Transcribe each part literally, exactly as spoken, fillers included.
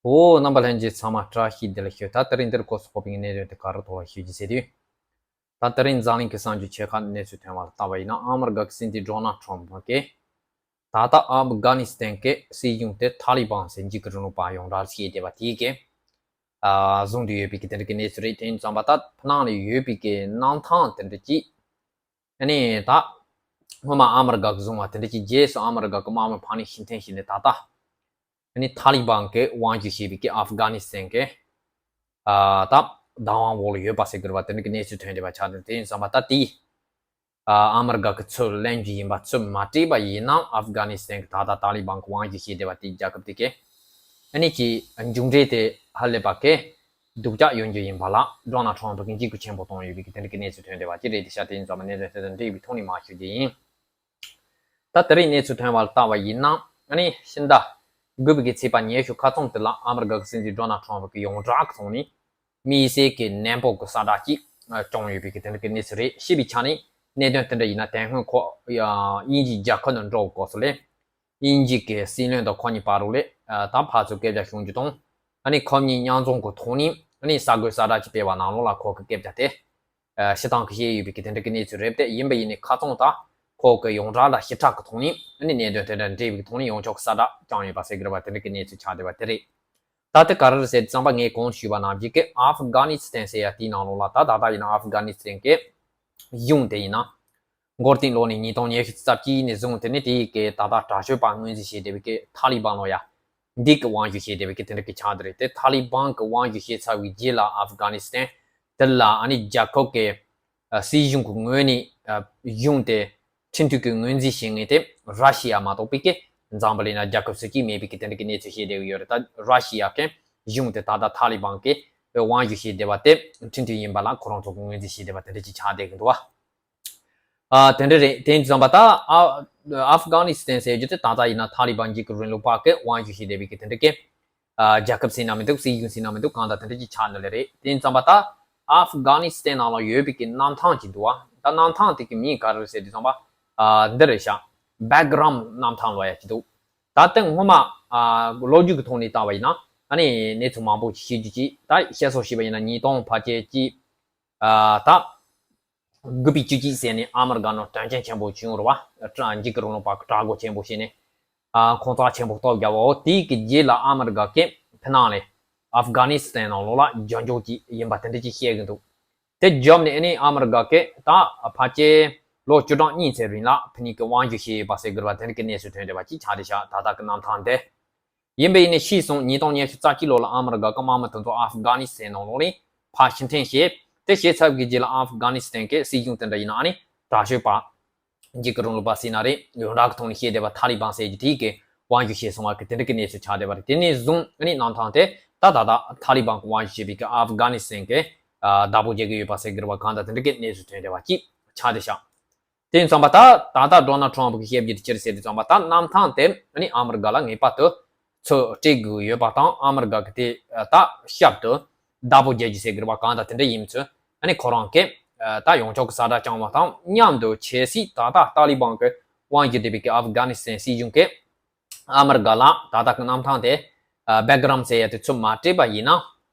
འོ། རྣམ་པ་ལྷན་རྒྱས་ཚང་མ་བཀྲ་ཤིས་བདེ་ལེགས་ཞུ། ད་དེ་རིང་འདིར་གོ་སོགས་པའི་གནད་དོན་དེ་ག་རེ་ཐོག་ལ་ཞུ་རྒྱུ་ཟེར་དུས། ད་དེ་རིང་འཛམ་གླིང་གི་གསར་འགྱུར་ཆེ་ཁག་གནས་ཚུལ་ཐོན་པ་ལ་བལྟ་བ་ཡིན་ན། ཨ་མི་རི་ཀ་གི་སྲིད་འཛིན་ཌོ་ནལ་ཊམ་ཕ་གིས་ད་ལྟ་ཨབ་གྷ་ནི་སི་ཐན་གྱི་སྲིད་གཞུང་དེ་ཐ་ལི་བན་ཟེར་འཇིགས་སྐུལ་རིང་ལུགས་པ་ཡོངས་གྲགས་བྱས་བསྡད་པ་དེ་གིས་ཨ་བཟུང་བསྡད་ཡོད་པའི་གི་དེ་འདྲ་གི་གནས་ཚུལ་རེད། དེ་ཡིན་ཙང་པ་ད་ཕ་ནང་ལ་ཡོད་པའི་གི་གནམ་ཐང་དེ་འདྲ་ཅིག་ཨ་ནི་ད་སྔོན་མ་ཨ་མི་རི་ཀ་གིས་བཟུང་བ་དེ་འདྲ་ཅིག་རྗེས་སུ་ཨ་མི་རི་ཀ་གི་དམག་མི་ཕར་ནས་ཕྱིར་འཐེན་བྱས་ནས་ད་ལྟ་ཨ་ནི་ཐ་ལི་བན་གྱིས་དབང་སྒྱུར་བྱས་པའི་གི་ཨབ་གྷ་ནི་སི་ཐན་གྱི་ཨ་ད་བདག་དབང་འོག་ལ་ཡོད་པ་ཟེར་དགོས་རེད་པ། དེ་འདྲ་གི་གནས་ཚུལ་ཐོན་བསྡད་པ་ཆགས་འདུག་དེ་ཡིན་ཙང་པ་ད་དེ་ཨ་ཨ་མི་རི་ཀ་གི་ཚུར་ལེན་རྒྱུ་ཡིན་པ་ཚུར་མ་སྤྲད་པ་ཡིན་ན། ཨབ་གྷ་ནི་སི་ཐན་གྱི་ད་ལྟ་ཐ་ལི་བན་གྱིས་དབང་སྒྱུར་བྱས་བསྡད་པ་དེའི་རྒྱལ་ཁབ་དེ་གའི་ཨ་ནི་གི་མཇུག་འབྲས་དེ་ཧ་ལས་པ་གི་སྡུག་ཅག་ཡོང་རྒྱུ་ཡིན་པ་ལ་ཌོ་ནལ་ཊམ་ཕ་གིས་འཇིགས་སྐུལ་ཆེན་པོ་བཏང་ཡོད་པའི་གི་དེ་འདྲ་གི་གནས་ཚུལ་ཐོན་བསྡད་པ་ཅིག་རེད། དེ་ཤ་དེ་ཡིན་ཙང་མ་གནད་དོན་དེ་དང་འབྲེལ་བའི་ཐོག་ནས་མར་ཞུ་རྒྱུ་ཡིན། ད་དེ་རིང་གནས་ཚུལ་ཐོན་པ་ལ་བལྟ་བ་ཡིན་ན། ཨ་ནི་ཕྱི་ཟླ་དགུ་པའི་གི་ཚེས་པ་ཉི་ཤུ་ཁ་ཚང་དེ་ལ་ཨ་མི་རི་ཀ་གི་སྲིད་འཛིན་ཌོ་ནལ་ཊམ་ཕ་གིས་ཡོངས་གྲགས་ཀྱི་ཐོག་ནས་དམིགས་བསལ་གྱི་ནན་པོ་གི་གསལ་བསྒྲགས་ཅིག་བྱུང་ཡོད་པའི་གི་དེ་འདྲ་གི་གནས་ཚུལ་རེད། ཤེས་པའི་ཆ་ནས་གནད་དོན་དེ་འདྲ་ཡིན་ན་དེ་སྔོན་ཁོ་དབྱིན་ཇིའི་རྒྱལ་ཁབ་ནང་འགྲོ་དགོས་སོ་ལས། དབྱིན་ཇི་གི་སྲིད་བློན་དང་ཁོ་གཉིས་བར་ལ་ད་ཕར་ཚུར་སྐད་ཆ་ཤོད་རྒྱུ་དང་། ཨ་ནི་ཁོ་གཉིས་མཉམ་འཛོམས་ཀྱི་ཐོག་ནས་ཨ་ནི་གསར་འགོད་གསལ་བསྒྲགས་ཅིག་སྤེལ་བ་ནང་ལོགས་ལ་ཁོ་གི་སྐད་ཆ་དེ་ཨ་སྤྱིར་བཏང་གི་བཤད་ཡོད་པའི་གི་དེ་འདྲ་གི་གནས་ཚུལ་རེད་དེ། ཡིན་པ་ཡིན་ནའི་ཁ་རྩང་ད་ཁོ་གི་ཡོངས་གྲགས་ལ་ཞིབ་ཕྲ་གི་ཐོག་ནས་ཨ་ནི་གནད་དོན་དེ་འདྲ་འབྲེལ་བའི་ཐོག་ནས་ཡོངས་ཁྱབ་གི་གསལ་བསྒྲགས་བྱུང་ཡོད་པ་ཟེར་དགོས་རེད་པ། དེ་འདྲ་གི་གནས་ཚུལ་ཆགས་བསྡད་པ་དེ་རེད། ད་དེ་ག་རེ་རེད་ཟེར་དུས་ཙམ་པ་ངས་གོང་དུ་ཞུས་པ་ནང་བཞིན་གི་ཨབ་གྷ་ནི་སི་ཐན་ཟེར་ཡ་དེའི་ནང་ལོགས་ལ་ད་ད་ལྟ་ཡིན་ན་ཨབ་གྷ་ནི་སི་ཐན་གི་གཞུང་དེ་ཡིན་ན། འགོ་རྟིང་ལོ་ནས་ཉིས་སྟོང་ཉི་ཤུ་རྩ་གཅིག་ནས་བཟུང་དེ་ནས་དེའི་གི་ད་ལྟ་དྲག་སྤྱོད་པ་ངོས་འཛིན་བྱས་བསྡད་པའི་གི་ཐ་ལི་བན་ལོ་ཡ། འདི་གི་དབང་སྒྱུར་བྱས་བསྡད་པའི་གི་དེ་འདྲ་གི་ཆགས་བསྡད་རེད་དེ། ཐ་ལི་བན་གི་དབང་སྒྱུར་བྱས་ཚར་བའི་རྗེས་ལ་ཨབ་གྷ་ནི་སི་ཐན་དེ་ལ་ཨ་ནི་རྒྱལ་ཁབ་ཀྱི་ཨ་སྲིད་གཞུང་གི་ངོས་ནས་ཨ་གཞུང་དེ་ཁྲིམས་མཐུན་གྱི་ངོས་འཛིན་བྱེད་མཁན་དེ་ར་ཤི་ཡ་མ་གཏོགས་པའི་གི་འཛམ་བུ་གླིང་ན་རྒྱལ་ཁབ་སུ་གཅིག་མེད་པའི་གི་དེ་འདྲ་གི་གནས་ཚུལ་བཤད་བསྡད་ཀྱི་ཡོད་རེད། ད་ར་ཤི་ཡ་གི་གཞུང་དེ་ད་ལྟ་ཐ་ལི་བན་གི་དབང་སྒྱུར་བྱས་བསྡད་པ་དེ་ཁྲིམས་མཐུན་ཡིན་པ་ལ་ཁོ་རང་ཚོ་གི་ངོས་འཛིན་བྱས་བསྡད་པ་དེ་འདྲ་ཅིག་ཆགས་བསྡད་ཀྱི་འདུག་བ། ཨ་དེ་འདྲ་རེད། དེ་ཡིན་དུས་ཙམ་པ་ད་ཨ་ཨབ་གྷ་ནི་སི་ཐན་ཟེར་རྒྱུ་དེ་ད་ལྟ་ཡིན་ན་ཐ་ལི་བན་འཇིགས་སྐུལ་རིང་ལུགས་པ་གི་དབང་སྒྱུར་བྱས་བསྡད་པའི་གི་དེ་འདྲ་གི་ཨ་རྒྱལ་ཁབ་ཟེར་ན་མི་འདུག་སྲིད་གཞུང་ཟེར་ན་མི་འདུག་གང་ལྟར་དེ་འདྲ་ཅིག་ཆགས་ནི་ལེ་རེད། དེ་ཡིན་ཙམ་པ་ད་ཨབ་གྷ་ནི་སི་ཐན་ནང་ལ་ཡོད་པའི་གི་གནམ་ཐང་ཅིག་འདུག་བ། ད་གནམ་ཐང་དེ་གི་མིང་ག་རེ་རེད་ཟེར་དུས་ཙམ་པ་ཨ་འདི་རེད་ཤག་བྷེག་རམ་གནམ་ཐང་ལབ་ཡ་ཅིག་འདུག་ད་ལྟ་སྔོན་མ་ཨ་ལོ་རྒྱུས་ཀྱི་ཐོག་ནས་བལྟ་བ་ཡིན་ན་ཨ་ནི་གནས་ཚུལ་མང་པོ་ཞིག་བཤད་རྒྱུ་ཅིག་ད་བཤད་སྲོལ་བཤད་པ་ཡིན་ན་ཉིས་སྟོང་ཕལ་ཆེར་གཅིག་ཨ་ད་དགུ་པའི་བཅུ་གཅིག་ཟེར་ནས་ཨ་མི་རི་ཀ་ནང་དོན་རྐྱེན་ཆེན་པོ་བྱུང་རེད་བ། ཀྲ་འཇིགས་སྐུལ་རིང་ལུགས་པ་གི་དྲག་རྒོལ་ཆེན་པོ་བྱས་ནས་ཨ་ཁོང་ཚོ་ཆེན་པོ་སྟོབས་རྒྱབ་བ། འོ་དེའི་གི་རྗེས་ལ་ཨ་མི་རི་ཀ་གིས་ཕ་ནང་ལ་ཨབ་གྷ་ནི་སི་ཐན་ནང་ལོགས་ལ་རྒྱག་འཇོག་ཅིག་ཡིན་པ་དེ་འདྲ་ཅིག་བཤད་གི་འདུག་དེ་རྒྱབ་ནས་ཨ་ནི་ཨ་མི་རི་ཀ་གིས་ད་ཕལ་ཆེར་ལོ་བཅུ་གྲངས་གཉིས་ཙམ་རིང་ལ་ཕ་ནི་གི་དབང་སྒྱུར་བྱས་ཡོད་པ་ཟེར་དགོས་པ་དེ་འདྲ་གི་གནས་ཚུལ་ཐོན་བསྡད་པ་ཅིག་ཆགས་བསྡད་ཤག་ད་ལྟ་གི་གནམ་ཐང་དེ། ཡིན་པ་ཡིན་ནའི་ཕྱིས་སོང་ཉིས་སྟོང་ཉི་ཤུ་རྩ་གཅིག་ལོ་ལ་ཨ་མི་རི་ཀ་གི་དམག་མི་དེ་ཚོ་ཨབ་གྷ་ནི་སི་ཐན་ནང་ལོགས་ནས་ཕར་ཕྱིར་འཐེན་བྱས། དེ་བྱས་ཚར་བའི་རྗེས་ལ་ཨབ་གྷ་ནི་སི་ཐན་གྱི་སྲིད་གཞུང་དེ་འདྲ་ཡིན་ན་ཨ་ནི་དྲག་སྤྱོད་པ་འཇིགས་སྐུལ་རིང་ལུགས་པ་ཟེར་ན་རེད། ཡོངས་གྲགས་ཀྱི་ཐོག་ནས་བཤད་བསྡད་པ་ཐ་ལི་བན་ཟེར་རྒྱུ་དེ་གི་དབང་སྒྱུར་བྱས་སོང་བ་གི་དེ་འདྲ་གི་གནས་ཚུལ་ཆགས་བསྡད་པ་རེད། དེ་ནས་བཟུང་ཨ་ནི་གནམ་ཐང་དེ་ད་ད་ད་ཐ་ལི་བན་གི་དབང་སྒྱུར་བྱས་པའི་གི་ཨབ་གྷ་ནི་སི་ཐན་གི་ཨ་བདག་པོ་རྒྱག་གི་ཡོད་པ་ཟེར་གི་རེད་བ། གང་ལྟར་དེ་འདྲ་གི་གནས་ཚུལ་ཐོན་བསྡད་པ་ཅིག་ཆགས་བསྡད་ཤག་དེ་ཡིན་ཙང་པ་ད་ད་ལྟ་ཌོ་ནལ་ཊམ་ཕ་གིས་བཤད་རྒྱུ་དེ་ཅི་རེད་ཟེར་དུས་ཙང་པ་ད་གནམ་ཐང་དེ་ཨ་ནི་ཨ་མི་རི་ཀ་ལ་ངེས་པར་དུ་ཚུར་སྤྲད་དགོས་ཡོད་པ་དང་། ཨ་མི་རི་ཀ་གི་དེ་ད་ཞབས་ཏུ་བདག་པོ་རྒྱག་རྒྱུ་ཟེར་གི་རེད་པ། གང་ལྟར་དེ་འདྲ་ཡིན་ཚུལ་ཨ་ནི་ཁོ་རང་གིས་ད་ཡོངས་ཁྱབ་ཀྱི་གསལ་བསྒྲགས་བསྐྱངས་པ་དང་མཉམ་དུ། གལ་སྲིད་ད་ལྟ་ཏཱ་ལི་བན་གྱི་དབང་སྒྱུར་བསྡད་པའི་གི་ཨབ་གྷ་ནི་སི་ཐན་སྲིད་གཞུང་གིས་ཨ་མི་རི་ཀ་ལ་ད་ལྟ་གི་གནམ་ཐང་དེ་བྷེག་རམ་ཟེར་ཡ་དེ་ཚུར་མ་སྤྲད་པ་ཡིན་ན།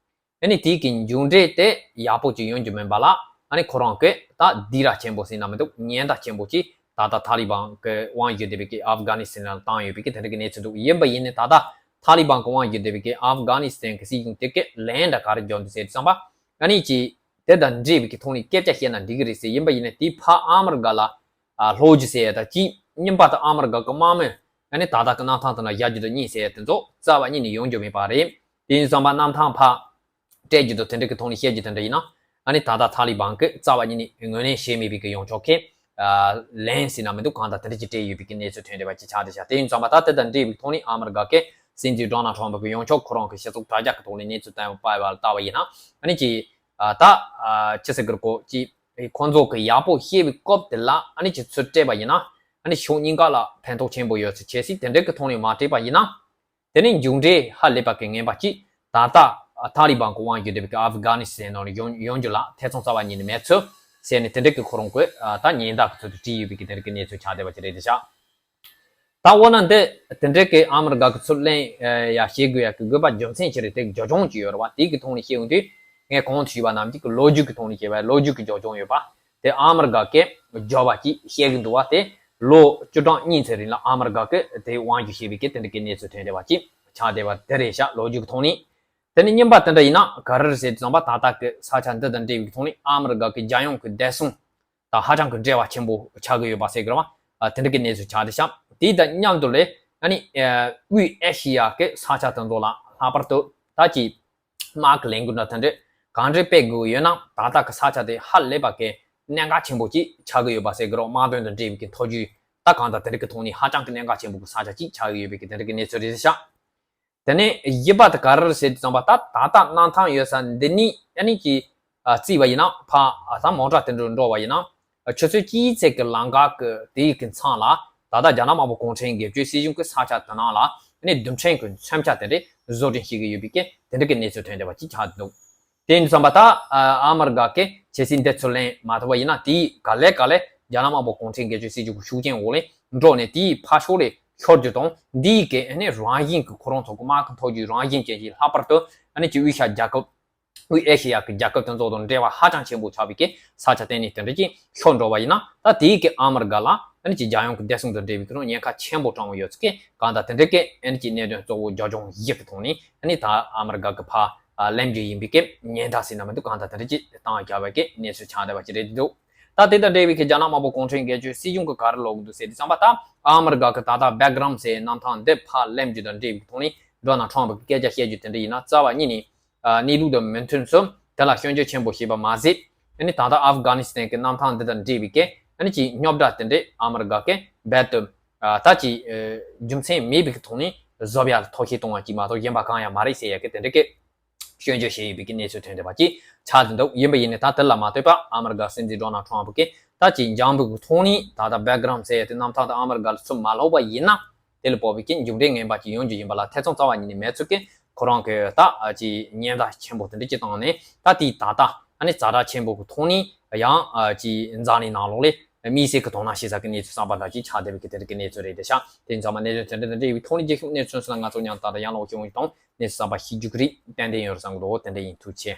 ཨ་ནི་དེའི་གི་མཇུག་འབྲས་དེ་ཡག་པོ་ཅིག་ཡོང་རྒྱུ་མིན་པ་ལ། ཨ་ནི་ཁོ་རང་གིས་ད་སྡིགས་ར་ཆེན་པོ་ཟེར་ན་མི་འདུག་ཉེན་བརྡ་ཆེན་པོ་ཅིག་ད་ལྟ་ཐ་ལི་བན་གི་དབང་སྒྱུར་བསྡད་པའི་གི་ཨབ་གྷ་ནི་སི་ཐན་ལ་བཏང་ཡོད་པའི་གི་དེ་འདྲ་གི་གནས་ཚུལ་འདུག་ཡིན་པ་ཡིན་ནའི་ད་ལྟ་ཐ་ལི་བན་གི་དབང་སྒྱུར་བསྡད་པའི་གི་ཨབ་གྷ་ནི་སི་ཐན་གི་སྲིད་གཞུང་དེ་གིས་ལན་འདྲ་ག་རེ་བརྒྱབ་འདུག་ཟེར་དུས་ཙམ་པ། ཨ་ནི་ཅིག་དེ་དང་འབྲེལ་བའི་གི་ཐོག་ནས་སྐད་ཆ་བཤད་ན་འགྲིག་གི་རེད་ཟེར། ཡིན་པ་ཡིན་ནའི་དེ་ཕར་ཨ་མི་རི་ཀ་ལ་ཨ་ལྷོ་རྒྱུ་ཟེར་ཡ་ད་ཅིག་རྙིང་པ་ད་ཨ་མི་རི་ཀ་གི་དམག་མི་ཨ་ནི་ད་ལྟ་གི་གནམ་ཐང་དེ་ན་བཞག་རྒྱུ་དང་གཉིས་ཟེར་ཡ་དེ་ཚོ་རྩ་བ་ཉིད་ནས་ཡོང་རྒྱུ་མེད་པ་རེད། དེ་ཡིན་ཙང་པ་གནམ་ཐང་ཕར་སྤྲད་རྒྱུ་དང་དེ་འདྲ་གི་ཐོག་ནས་བཤད་རྒྱུ་དེ་འདྲ་ཡིན་ན། ཨ་ནི་ད་ལྟ་ཐ་ལི་བན་གིས་རྩ་བ་ཉིད་ནས་ངོས་ལེན་བྱས་མེད་པའི་གི་ཡོངས་ཁྱབ་ཀྱི་ཨ་ལན་ཟེར་ན་མི་འདུག་གང་ལྟར་དེ་འདྲ་ཅིག་སྤྲད་ཡོད་པའི་གི་གནས་ཚུལ་ཐོན་བསྡད་པ་ཅིག་ཆགས་བསྡད་ཤག་དེ་ཡིན་ཙང་པ་ད་དེ་དང་འབྲེལ་བའི་ཐོག་ནས་ཨ་མི་རི་ཀ་གི་སྲིད་འཛིན་ཌོ་ནལ་ཊམ་ཕ་གི་ཡོངས་ཁྱབ་ཁོ་རང་གི་སྤྱི་ཚོགས་དྲ་རྒྱ་གི་ཐོག་ནས་གནས་ཚུལ་བཏོན་པ་ལ་བལྟ་བ་ཡིན་ན། ཨ་ནི་ཅིག་ཨ་ད་ཨ་ཅི་ཟེར་དགོས་རེད་གོ། ཅིག་ཁོང་ཚོ་གི་ཡག་པོ་བཤད་པའི་སྐབས་དེ་ལ་ཨ་ནི་ཅིག་ཚུར་སྤྲད་པ་ཡིན་ན་ཨ་ནི་ཕྱོགས་གཉིས་ཀ་ལ་ཕན་ཐོགས་ཆེན་པོ་ཡོད་ཚུལ། གལ་སྲིད་དེ་འདྲ་གི་ཐོག་ནས་མ་སྤྲད་པ་ཡིན་ན། དེ་ནས་མཇུག་འབྲས་ཧ་ལས་པ་གི་ངན་པ་ཅིག་ད་ལྟ་ཐ་ལི་བན་གི་དབང་སྒྱུར་བསྡད་པའི་གི་ཨབ་གྷ་ནི་སི་ཐན་ནང་ནས་ཡོང་ཡོང་རྒྱུ་ལ་ཐེ་ཚོམ་རྩ་བ་ཉིད་ནས་མེད་ཚུལ་ཟེར་ནས་དེ་འདྲ་གི་ཁོ་རང་གིས་ཨ་ད་ཉེན་བརྡ་གི་ཚུལ་དུ་བྲིས་ཡོད་པའི་གི་དེ་འདྲ་གི་གནས་ཚུལ་ཆགས་བསྡད་པ་ཅིག་རེད་ཤག་ད་འོ་ན་འདི་དེ་འདྲའི་གི་ཨ་མི་རི་ཀ་གི་ཚུར་ལེན་ཡ་བྱེད་དགོས་ཡ་གི་དགོས་པ་རྒྱུ་མཚན་ཅི་རེད། དེ་གི་རྒྱབ་ལྗོངས་ཅི་ཡོད་རེད་བ། དེ་གི་ཐོག་ནས་བཤད་ཡོང་དུས་ངས་གོང་དུ་ཞུས་པ་ནང་བཞིན་གི་ལོ་རྒྱུས་ཀྱི་ཐོག་ནས་བཤད་པ་ལོ་རྒྱུས་ཀྱི་རྒྱབ་ལྗོངས་ཡོད་པ། དེ་ཨ་མི་རི་ཀ་གི་རྒྱབ་པ་ཅིག་བཤད་གི་འདུག་བ། དེ་ལོ་བཅུ་གྲངས་གཉིས་ཙམ་རིང་ལ་ཨ་མི་རི་ཀ་གི་དེ་དབང་སྒྱུར་བྱས་པའི་གི་དེ་འདྲ་གི་གནས་ཚུལ་ཐོན་བསྡད་པ་ཅིག་ཆགས་བསྡད་པ་དེ་རེད་ཤག་ལོ་རྒྱུས་ཀྱི་ཐོག་ནས། དེ་ནས་གཉིས་པ་དེ་འདྲ་ཡིན་ན་ག་རེ་རེད་ཟེར་དུས་ཙམ་པ་ད་ལྟ་གི་ས་ཆ་འདི་དང་འབྲེལ་བའི་ཐོག་ནས་ཨ་མི་རི་ཀ་གི་རྒྱལ་ཡོངས་ཀྱི་བདེ་སྲུང་དང་ཧ་ཅང་གི་འབྲེལ་བ་ཆེན་པོ་ཆགས་ཀྱི་ཡོད་པ་ཟེར་གི་རེད་བ། དེ་འདྲ་གི་གནས་ཚུལ་ཆགས་བསྡད་ཤག་དེ་དང་མཉམ་དུ་ལས་ཨ་ནི་དབུས་ཨེ་ཤི་ཡ་གི་ས་ཆ་དེ་ཚོ་ལ་ལྷག་པར་དུ་ད་ཀྱི་དམག་གི་ལས་འགུལ་འདྲ་དེ་འདྲ་གང་འདྲ་སྤེལ་དགོས་ཡོད་ན་ད་ལྟ་གི་ས་ཆ་དེ་ཧ་ལས་པ་གི་གནད་འགག་ཆེན་པོ་ཅིག་ཆགས་ཀྱི་ཡོད་པ་ཟེར་གི་རེད་བ། དམག་དོན་དང་འབྲེལ་བའི་གི་ཐོ་རྒྱུས་ད་གང་ལྟར་དེ་འདྲ་གི་ཐོག་ནས་ཧ་ཅང་གི་གནད་འགག་ཆེན་པོ་གི་ས་ཆ་ཅིག་ཆགས་ཀྱི་ཡོད་པའི་གི་དེ་འདྲ་གི་གནས་ཚུལ་རེད་ཤག་དེ་ནས་བཞི་པ་དེ་ག་རེ་རེད་ཟེར་དུས་ཙམ་པ་ད་ད་ལྟ་གནམ་ཐང་ཡོད་ས་འདི་ནས་ཨ་ནི་ཀྱི་ཨ་བརྩིས་པ་ཡིན་ན་ཕ་ཨ་ད་མོ་ཊ་དེ་འདྲ་འགྲོ་བ་ཡིན་ན་ཆུ་ཚོད་གཅིག་ཙམ་གྱི་ལམ་ཁ་གི་དེའི་གི་མཚམས་ལ་ད་ལྟ་རྒྱ་ནག་དམར་པོ་གུང་ཁྲན་སྒེར་གཅོད་སྲིད་གཞུང་གི་ས་ཆ་དེ་ནང་ལ་ཨ་ནི་རྡུལ་ཕྲན་གྱི་མཚོན་ཆ་དེ་འདྲ་བཟོ་སྐྲུན་བྱེད་ཀྱི་ཡོད་པའི་གི་དེ་འདྲ་གི་གནས་ཚུལ་ཐོན་བསྡད་པ་ཅིག་ཆགས་འདུག་དེ་ཡིན་དུས་ཙམ་པ་ད་ཨ་མི་རི་ཀ་གི་ཆབ་སྲིད་འདི་ཚུར་ལེན་མ་ཐུབ་པ་ཡིན་ན་དེའི་ག་ལེ་ག་ལེ་རྒྱ་ནག་དམར་པོ་གུང་ཁྲན་སྒེར་གཅོད་སྲིད་གཞུང་གི་ཤུགས་རྐྱེན་འོག་ལ་འགྲོ་ནས་དེའི་ཕར་ཕྱོགས་ལ་ཤོར་རྒྱུ་དང་འདིའི་གི་ཨ་ནི་རང་བཞིན་གྱི་ཁོ་རང་ཚོ་གི་དམག་གི་ཐོ་རྒྱུས་རང་བཞིན་ཅན་གྱི་ལྷག་པར་དུ་ཨ་ནི་ཀྱི་དབུས་ཤར་རྒྱལ་ཁབ་དབུས་ཨེ་ཤེ་ཡ་གི་རྒྱལ་ཁབ་དེ་ཚོ་དང་འབྲེལ་བ་ཧ་ཅང་ཆེན་པོ་ཆགས་པའི་གི་ས་ཆ་དེ་ནས་དེ་འདྲ་ཅིག་ཤོར་འགྲོ་བ་ཡིན་ན་ད་དེའི་གི་ཨ་མི་རི་ཀ་ལ་ཨ་ནི་ཀྱི་རྒྱལ་ཡོངས་ཀྱི་བདེ་སྲུང་དང་འབྲེལ་བའི་ཁོ་རང་ཉེན་ཁ་ཆེན་པོ་དྲངས་ཡོད་ཚུལ་གི་གང་ལྟར་དེ་འདྲ་གི་ཨ་ནི་ཀྱི་གནད་དོན་གཙོ་བོ་རྒྱབ་ལྗོངས་བཞི་གི་ཐོག་ནས་ཨ་ནི་ད་ཨ་མི་རི་ཀ་གི་ཕ་ལེན་རྒྱུ་ཡིན་པའི་གི་ཉེན་བརྡ་ཟེར་ན་མི་འདུག་གང་ལྟར་དེ་འདྲ་ཅིག་བཏང་བཞག་པའི་གི་གནས་ཚུལ་ཆགས་བསྡད་པ་ཅིག་རེད་འདུག་ད་དེ་དང་འབྲེལ་བའི་གི་རྒྱ་ནག་དམར་པོ་གུང་ཁྲན་སྒེར་གཅོད་སྲིད་གཞུང་གི་ག་རེ་ལབ་གི་འདུག་ཟེར་དུས་ཙམ་པ་ད་ཨ་མི་རི་ཀ་གི་ད་ལྟ་བྷེག་རམ་ཟེར་གནམ་ཐང་འདི་ཕར་ལེན་རྒྱུ་དང་འབྲེལ་བའི་གི་ཐོག་ནས་ཌོ་ནལ་ཁྲམ་ཕུ་གི་སྐད་ཆ་བཤད་རྒྱུ་དེ་འདྲ་ཡིན་ན་རྩ་བ་ཉིད་ནས་ཨ་གནས་ལུགས་དང་མི་མཐུན་ཚུལ་དེ་ལ་སྐྱོན་བརྗོད་ཆེན་པོ་བྱས་པ་མ་ཟད་ཨ་ནི་ད་ལྟ་ཨབ་གྷ་ནི་སི་ཐན་གི་གནམ་ཐང་འདི་དང་འབྲེལ་བའི་གི་ཨ་ནི་ཀྱི་རྙོག་དྲ་དེ་འདྲས་ཨ་མི་རི་ཀ་གི་རྦད་དེ་ཨ་ད་ཀྱི་ཨ་རྒྱུ་མཚན་མེད་པའི་གི་ཐོག་ནས་བཟོ་ཡ་ལ་ཐོག་ཤེས་གཏོང་བ་ཅིག་མ་གཏོགས་གཞན་པ་གང་ཡང་མ་རེད་ཟེར་ཡ་གི་དེ་འདྲ་གི་སྐྱོན་བརྗོད་བྱས་ཡོད་པའི་གི་གནས་ཚུལ་ཐོན་བསྡད་པ་ཅིག་ཆགས་བསྡད་འདུག་ཡིན་པ་ཡིན་ནའི་ད་དེ་ལ་མ་ལྟོས་པར་ཨ་མི་རི་ཀ་སྲིད་འཛིན་ཌོ་ནལ་ཁྲམ་ཕུ་གིས་ད་ཀྱི་འཇམ་པོའི་གི་ཐོག་ནས་ད་ལྟ་བྷེག་རམ་ཟེར་ཡ་དེ་གནམ་ཐང་དུ་ཨ་མི་རི་ཀ་ལ་ཚུར་མ་ལོག་པ་ཡིན་ན། དེ་ལ་དཔག་པའི་རྐྱེན་མཇུག་འབྲས་ངན་པ་ཅིག་ཡོང་རྒྱུ་ཡིན་པ་ལ་ཐེ་ཚོམ་རྩ་བ་ཉིད་ནས་མེད་ཚུལ་གྱིས་ཁོ་རང་གི་ད་ཨ་ཅིག་ཉེན་བརྡ་ཆེན་པོ་དེ་འདྲ་ཅིག་བཏང་ནས་ད་དེའི་ད་ལྟ་ཨ་ནི་ཛ་དྲག་ཆེན་པོ་གི་ཐོག་ནས་ཡང་ཨ་ཅིག་འཛམ་གླིང་ནང་ལོགས་ལ་དམིགས་བསལ་གྱི་དོ་སྣང་བྱེད་ས་གི་གནས་ཚུལ་གསར་པ་འདྲ་ཅིག་ཆགས་བསྡད་པའི་གི་དེ་འདྲ་གི་གནས་ཚུལ་རེད་དེ་ཤག་དེ་ཚང་མ་གནས་ཚུལ་དེ་འདྲ་དང་འབྲེལ་བའི་ཐོག་ནས་རྒྱལ་ཁབ་གནས་ཚུལ་སོགས་ལ་ང་ཚོ་མཉམ་དུ་ད་ལྟ་ཡང་ལོག་བྱུང་ཡོད་དང་གནས་ཚུལ་གསར་པ་ཤེས་རྒྱུ་གི་རེད། ཏན་ཏན་ཡོད་རེད་བསམ་གི་འདུག་དེ་འདྲ་ཡིན། ཐུགས་རྗེ་ཆེ།